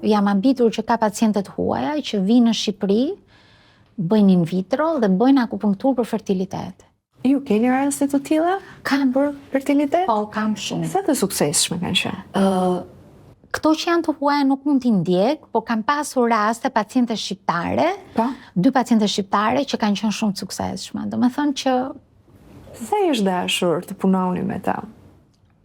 Jam habitur që ka paciente të huaja që vijnë në Shqipëri, bëjnë in vitro dhe bëjnë akupunkturë për fertilitet. Ju keni raste të tilla? Kam për fertilitet? Po, kam shumë. Sa të suksesshme kanë qenë? Ë Këto që janë të huaja nuk mund t'i ndjek, po kam pasur raste paciente shqiptare, po? dy paciente shqiptare që kanë qenë shumë të suksesshme. Domethënë që Sa i është dashur të punoni me ta?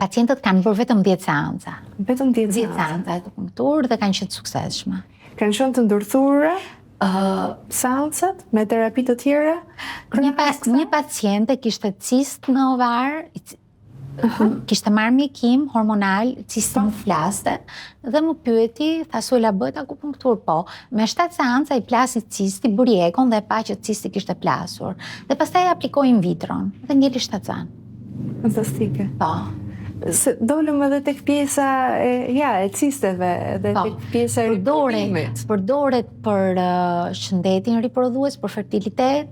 Pacientët kanë bërë vetëm 10 seanca. Vetëm 10 seanca. 10 seanca akupunkturë dhe kanë qenë të suksesshme. Kanë qenë të ndërthurura? Uh, seancat me terapi të tjera? Një, pa, një paciente kishte cist në ovar, kishte marrë mjekim hormonal, cisti po. nuk plaste, dhe më pyeti, tha Suela bëhet akupunkturë, po. Me 7 seanca i plasi cisti, bëri ekon dhe pa që cisti kishte plasur. Dhe pastaj aplikoi in vitron dhe ngeli shtatzënë. Fantastike. Po. Se dolëm edhe tek pjesa e, ja, e cisteve dhe po. tek pjesa e riprodhimit. Përdoret për uh, shëndetin riprodhues, për fertilitet,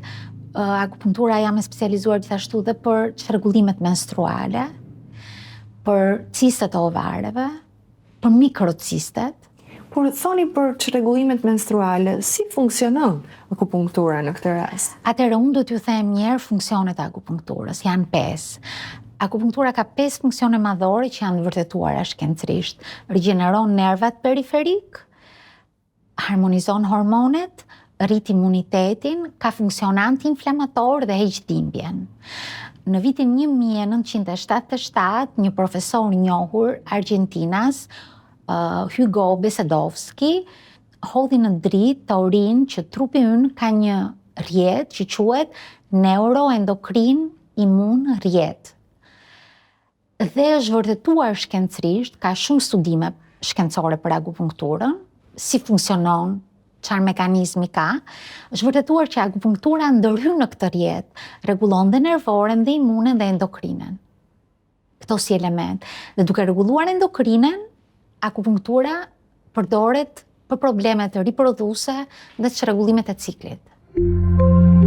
uh, akupunktura jam e specializuar gjithashtu dhe për çrregullimet menstruale, për cistet e ovareve, për mikrocistet. Kur thoni për çrregullimet menstruale, si funksionon akupunktura në këtë rast? Atëherë unë do t'ju them një herë funksionet e akupunkturës, janë pesë. Akupunktura ka pesë funksione madhore që janë vërtetuara shkencërisht. Rigjeneron nervat periferikë, harmonizon hormonet, rrit imunitetin, ka funksion antiinflamator dhe heq dhimbjen. Në vitin 1977, një profesor i njohur argjentinas, uh, Hugo Besedovski, hodhi në dritë teorinë që trupi ynë ka një rrjet që quhet neuroendokrin imun rrjet. Dhe është vërtetuar shkencërisht, ka shumë studime shkencore për akupunkturën, si funksionon, çfarë mekanizmi ka, është vërtetuar që akupunktura ndërhyn në këtë rrjet, rregullon dhe nervoren dhe imunen dhe endokrinen. Këto si element. Dhe duke rregulluar endokrinen, akupunktura përdoret për problemet riprodhuese dhe çrregullimet e ciklit.